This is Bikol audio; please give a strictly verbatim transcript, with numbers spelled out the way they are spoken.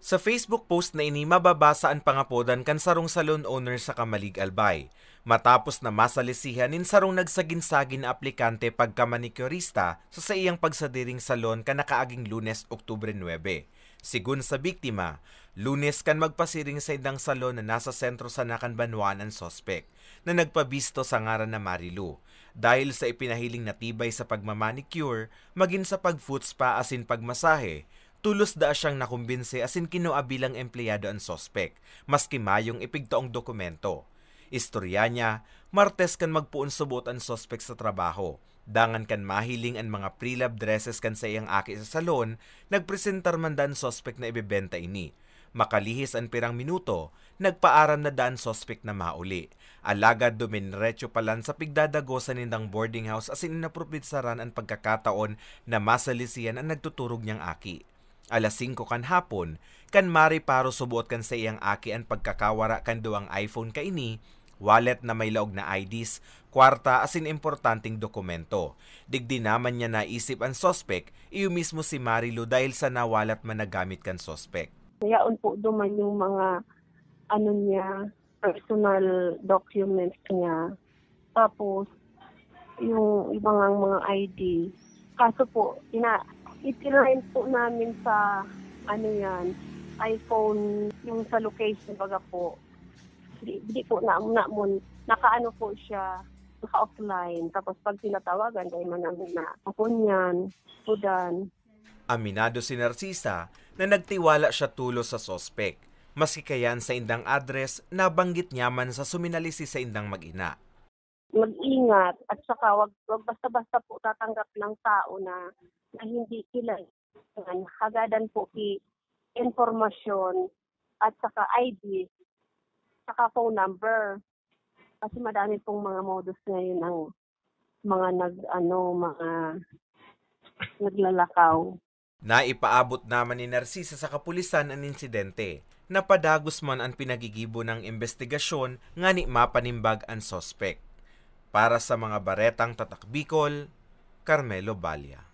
Sa Facebook post na ini, mababasa an pangapodan kan sarong salon owner sa Camalig, Albay, matapos na masalisihan nin sarong nagsagin-sagin na aplikante pagkamanikurista sa saiyang pagsadiring salon kan nakaaging Lunes, Oktubre nuebe. Sigon sa biktima, Lunes kan magpasiring sa indang salon na nasa sentro sana kan banwaan an suspek, na nagpabisto sa ngaran na Marilu. Dahil sa ipinahiling na tibay sa pagmamanicure, magin sa pag-foot spa asin pagmasahe, tulos daa siyang nakumbinse asin kinua bilang empleyado an suspek, maski mayong ipigtaong dokumento. Istorya niya, Martes kan magpoon subot an suspek sa trabaho. Dangan kan mahiling an mga pre-lab dresses kan saiyang aki sa salon, nagpresentar man daa an suspek na ibebenta ini. Makalihis an pirang minuto, nagpaaram na daa an suspek na mauli. Alagad dumiretso palan sa pigdadagosan nindang boarding house asin inaprobecharan an pagkakataon na masalisihan an nagtuturog niyang aki. Alas singko kan hapon, kan mareparo subot kan saiyang aki an pagkakawara kan duwang iPhone kaini, wallet na may laog na I Ds, kwarta asin importanteng dokumento. Digdi naman niya naisip an suspek, iyo mismo si Marilu dahil sa nawalat man na gamit kan suspek. Yaon po duman yung mga ano niya, personal documents niya. Tapos, yung ibang mga I D. Kaso po, ina, itinayin po namin sa ano yan, iPhone, yung sa location baga po. Di, di po na, na mo, nakaano po siya, naka-offline. Tapos pag tinatawagan, dahil man ang na, ako niyan, pudan. Aminado si Narcisa na nagtiwala siya tulos sa suspek, maski kaya an saindang address nabanggit niya man sa suminalisi saindang mag-ina. Mag-ingat at saka wag, wag basta-basta po tatanggap ng tao na, na hindi kilala. Hagadan po ki impormasyon at saka I D, saka phone number. Kasi madami pong mga modus ngayon ang mga nag, ano, mga naglalakaw. Naipaabot naman ni Narcisa sa kapulisan an insidente. Napadagos man an pinagigibo nang imbestigasyon ngani mapanimbag an suspek. Para sa mga baretang Tatak Bicol, Carmelo Balla.